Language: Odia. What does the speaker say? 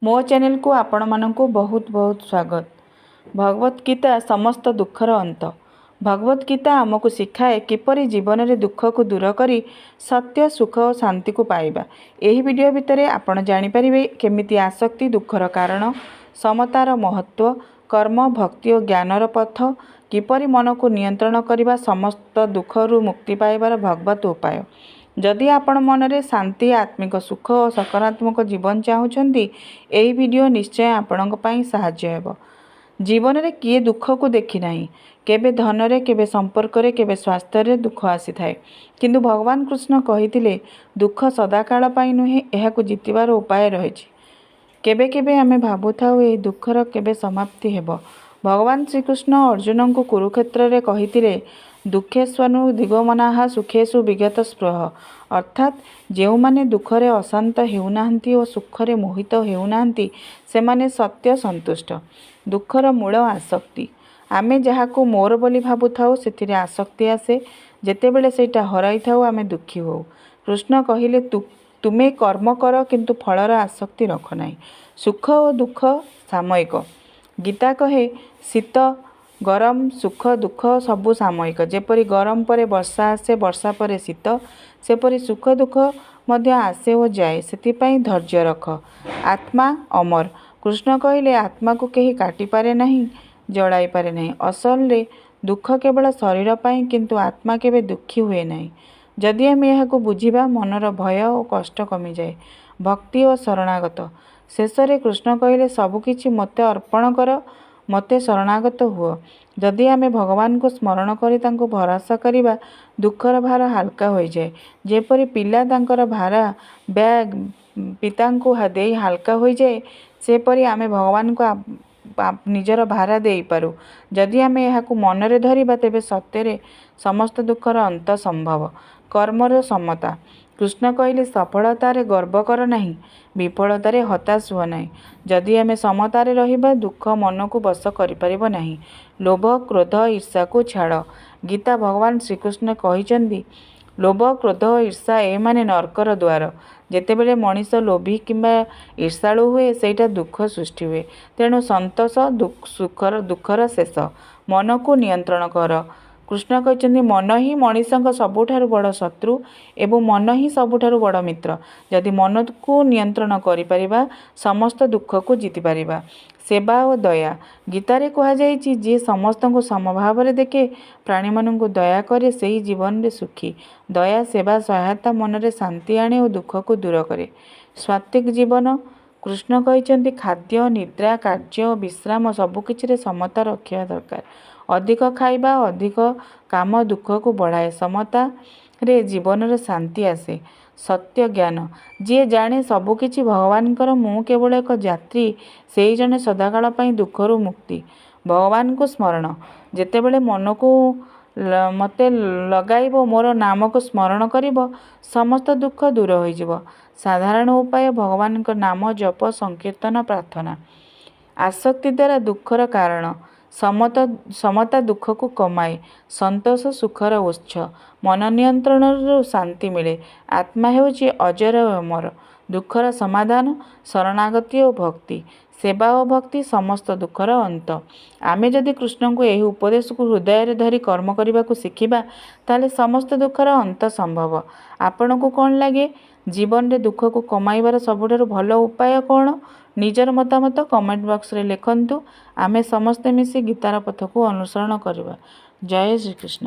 ମୋ ଚ୍ୟାନେଲକୁ ଆପଣମାନଙ୍କୁ ବହୁତ ବହୁତ ସ୍ୱାଗତ। ଭଗବତ ଗୀତା ସମସ୍ତ ଦୁଃଖର ଅନ୍ତ। ଭଗବତ ଗୀତା ଆମକୁ ଶିଖାଏ କିପରି ଜୀବନରେ ଦୁଃଖକୁ ଦୂର କରି ସତ୍ୟ, ସୁଖ ଓ ଶାନ୍ତିକୁ ପାଇବା। ଏହି ଭିଡ଼ିଓ ଭିତରେ ଆପଣ ଜାଣିପାରିବେ କେମିତି ଆସକ୍ତି ଦୁଃଖର କାରଣ, ସମତାର ମହତ୍ତ୍ୱ, କର୍ମ, ଭକ୍ତି ଓ ଜ୍ଞାନର ପଥ, କିପରି ମନକୁ ନିୟନ୍ତ୍ରଣ କରିବା, ସମସ୍ତ ଦୁଃଖରୁ ମୁକ୍ତି ପାଇବାର ଭଗବତ ଉପାୟ। ଯଦି ଆପଣ ମନରେ ଶାନ୍ତି, ଆତ୍ମିକ ସୁଖ ଓ ସକାରାତ୍ମକ ଜୀବନ ଚାହୁଁଛନ୍ତି, ଏହି ଭିଡ଼ିଓ ନିଶ୍ଚୟ ଆପଣଙ୍କ ପାଇଁ ସାହାଯ୍ୟ ହେବ। ଜୀବନରେ କିଏ ଦୁଃଖକୁ ଦେଖିନାହିଁ? କେବେ ଧନରେ, କେବେ ସମ୍ପର୍କରେ, କେବେ ସ୍ୱାସ୍ଥ୍ୟରେ ଦୁଃଖ ଆସିଥାଏ। କିନ୍ତୁ ଭଗବାନ କୃଷ୍ଣ କହିଥିଲେ, ଦୁଃଖ ସଦାକାଳ ପାଇଁ ନୁହେଁ, ଏହାକୁ ଜିତିବାର ଉପାୟ ରହିଛି। କେବେ କେବେ ଆମେ ଭାବୁଥାଉ, ଏହି ଦୁଃଖର କେବେ ସମାପ୍ତି ହେବ? ଭଗବାନ ଶ୍ରୀକୃଷ୍ଣ ଅର୍ଜୁନଙ୍କୁ କୁରୁକ୍ଷେତ୍ରରେ କହିଥିଲେ, "ଦୁଃଖେଷ୍ୱନୁଦ୍ବିଗ୍ନମନାଃ ସୁଖେଷୁ ବିଗତସ୍ପୃହଃ"। ଅର୍ଥାତ୍ ଯେଉଁମାନେ ଦୁଃଖରେ ଅଶାନ୍ତ ହେଉନାହାନ୍ତି ଓ ସୁଖରେ ମୋହିତ ହେଉନାହାନ୍ତି, ସେମାନେ ସତ୍ୟ ସନ୍ତୁଷ୍ଟ। ଦୁଃଖର ମୂଳ ଆସକ୍ତି। ଆମେ ଯାହାକୁ ମୋର ବୋଲି ଭାବୁଥାଉ, ସେଥିରେ ଆସକ୍ତି ଆସେ। ଯେତେବେଳେ ସେଇଟା ହରାଇଥାଉ, ଆମେ ଦୁଃଖୀ ହେଉ। କୃଷ୍ଣ କହିଲେ, ତୁମେ କର୍ମ କର, କିନ୍ତୁ ଫଳର ଆସକ୍ତି ରଖ ନାହିଁ। ସୁଖ ଓ ଦୁଃଖ ସାମୟିକ। ଗୀତା କହେ, ଶୀତ ଗରମ, ସୁଖ ଦୁଃଖ ସବୁ ସାମୟିକ। ଯେପରି ଗରମ ପରେ ବର୍ଷା ଆସେ, ବର୍ଷା ପରେ ଶୀତ, ସେପରି ସୁଖ ଦୁଃଖ ମଧ୍ୟ ଆସେ ଓ ଯାଏ। ସେଥିପାଇଁ ଧୈର୍ଯ୍ୟ ରଖ। ଆତ୍ମା ଅମର। କୃଷ୍ଣ କହିଲେ, ଆତ୍ମାକୁ କେହି କାଟିପାରେ ନାହିଁ, ଜଳାଇପାରେ ନାହିଁ। ଅସଲରେ ଦୁଃଖ କେବଳ ଶରୀର ପାଇଁ, କିନ୍ତୁ ଆତ୍ମା କେବେ ଦୁଃଖୀ ହୁଏ ନାହିଁ। ଯଦି ଆମେ ଏହାକୁ ବୁଝିବା, ମନର ଭୟ ଓ କଷ୍ଟ କମିଯାଏ। ଭକ୍ତି ଓ ଶରଣାଗତ। ଶେଷରେ କୃଷ୍ଣ କହିଲେ, ସବୁକିଛି ମୋତେ ଅର୍ପଣ କର, ମୋତେ ଶରଣାଗତ ହୁଅ। ଯଦି ଆମେ ଭଗବାନଙ୍କୁ ସ୍ମରଣ କରି ତାଙ୍କୁ ଭରସା କରିବା, ଦୁଃଖର ଭାର ହାଲୁକା ହୋଇଯାଏ। ଯେପରି ପିଲା ତାଙ୍କର ଭାରା ବ୍ୟାଗ ପିତାଙ୍କୁ ଦେଇ ହାଲୁକା ହୋଇଯାଏ, ସେପରି ଆମେ ଭଗବାନଙ୍କୁ ନିଜର ଭାରା ଦେଇପାରୁ। ଯଦି ଆମେ ଏହାକୁ ମନରେ ଧରିବା, ତେବେ ସତ୍ୟରେ ସମସ୍ତ ଦୁଃଖର ଅନ୍ତ ସମ୍ଭବ। କର୍ମର ସମତା। କୃଷ୍ଣ କହିଲେ, ସଫଳତାରେ ଗର୍ବ କର ନାହିଁ, ବିଫଳତାରେ ହତାଶ ହୁଅ ନାହିଁ। ଯଦି ଆମେ ସମତାରେ ରହିବା, ଦୁଃଖ ମନକୁ ବଶ କରିପାରିବ ନାହିଁ। ଲୋଭ, କ୍ରୋଧ, ଈର୍ଷାକୁ ଛାଡ଼। ଗୀତା ଭଗବାନ ଶ୍ରୀକୃଷ୍ଣ କହିଛନ୍ତି, ଲୋଭ, କ୍ରୋଧ ଓ ଈର୍ଷା ଏମାନେ ନର୍କର ଦ୍ୱାର। ଯେତେବେଳେ ମଣିଷ ଲୋଭୀ କିମ୍ବା ଈର୍ଷାଳୁ ହୁଏ, ସେଇଟା ଦୁଃଖ ସୃଷ୍ଟି ହୁଏ। ତେଣୁ ସନ୍ତୋଷ ସୁଖର ଦୁଃଖର ଶେଷ। ମନକୁ ନିୟନ୍ତ୍ରଣ କର। କୃଷ୍ଣ କହିଛନ୍ତି, ମନ ହିଁ ମଣିଷଙ୍କ ସବୁଠାରୁ ବଡ଼ ଶତ୍ରୁ ଏବଂ ମନ ହିଁ ସବୁଠାରୁ ବଡ଼ ମିତ୍ର। ଯଦି ମନକୁ ନିୟନ୍ତ୍ରଣ କରିପାରିବା, ସମସ୍ତ ଦୁଃଖକୁ ଜିତିପାରିବା। ସେବା ଓ ଦୟା। ଗୀତାରେ କୁହାଯାଇଛି, ଯିଏ ସମସ୍ତଙ୍କୁ ସମଭାବରେ ଦେଖେ, ପ୍ରାଣୀମାନଙ୍କୁ ଦୟା କରେ, ସେହି ଜୀବନରେ ସୁଖୀ। ଦୟା, ସେବା, ସହାୟତା ମନରେ ଶାନ୍ତି ଆଣେ ଓ ଦୁଃଖକୁ ଦୂର କରେ। ସାତ୍ତ୍ୱିକ ଜୀବନ। କୃଷ୍ଣ କହିଛନ୍ତି, ଖାଦ୍ୟ, ନିଦ୍ରା, କାର୍ଯ୍ୟ ଓ ବିଶ୍ରାମ ସବୁକିଛିରେ ସମତା ରଖିବା ଦରକାର। ଅଧିକ ଖାଇବା, ଅଧିକ କାମ ଦୁଃଖକୁ ବଢ଼ାଏ। ସମତାରେ ଜୀବନରେ ଶାନ୍ତି ଆସେ। ସତ୍ୟ ଜ୍ଞାନ। ଯିଏ ଜାଣେ ସବୁକିଛି ଭଗବାନଙ୍କର, ମୁଁ କେବଳ ଏକ ଯାତ୍ରୀ, ସେହି ଜଣେ ସଦାକାଳ ପାଇଁ ଦୁଃଖରୁ ମୁକ୍ତି। ଭଗବାନଙ୍କୁ ସ୍ମରଣ। ଯେତେବେଳେ ମନକୁ ମୋତେ ଲଗାଇବ, ମୋର ନାମକୁ ସ୍ମରଣ କରିବ, ସମସ୍ତ ଦୁଃଖ ଦୂର ହୋଇଯିବ। ସାଧାରଣ ଉପାୟ ଭଗବାନଙ୍କ ନାମ ଜପ, ସଂକୀର୍ତ୍ତନ, ପ୍ରାର୍ଥନା। ଆସକ୍ତି ଦ୍ୱାରା ଦୁଃଖର କାରଣ। ସମତା ଦୁଃଖକୁ କମାଏ। ସନ୍ତୋଷ ସୁଖର ଉତ୍ସ। ମନ ନିୟନ୍ତ୍ରଣରୁ ଶାନ୍ତି ମିଳେ। ଆତ୍ମା ହେଉଛି ଅଜର ଓ ଅମର। ଦୁଃଖର ସମାଧାନ ଶରଣାଗତି ଓ ଭକ୍ତି। ସେବା ଓ ଭକ୍ତି ସମସ୍ତ ଦୁଃଖର ଅନ୍ତ। ଆମେ ଯଦି କୃଷ୍ଣଙ୍କୁ ଏହି ଉପଦେଶକୁ ହୃଦୟରେ ଧରି କର୍ମ କରିବାକୁ ଶିଖିବା, ତାହେଲେ ସମସ୍ତ ଦୁଃଖର ଅନ୍ତ ସମ୍ଭବ। ଆପଣଙ୍କୁ କ'ଣ ଲାଗେ, ଜୀବନରେ ଦୁଃଖକୁ କମାଇବାର ସବୁଠାରୁ ଭଲ ଉପାୟ କ'ଣ? ନିଜର ମତାମତ କମେଣ୍ଟ ବକ୍ସରେ ଲେଖନ୍ତୁ। ଆମେ ସମସ୍ତେ ମିଶି ଗୀତାର ପଥକୁ ଅନୁସରଣ କରିବା। ଜୟ ଶ୍ରୀକୃଷ୍ଣ।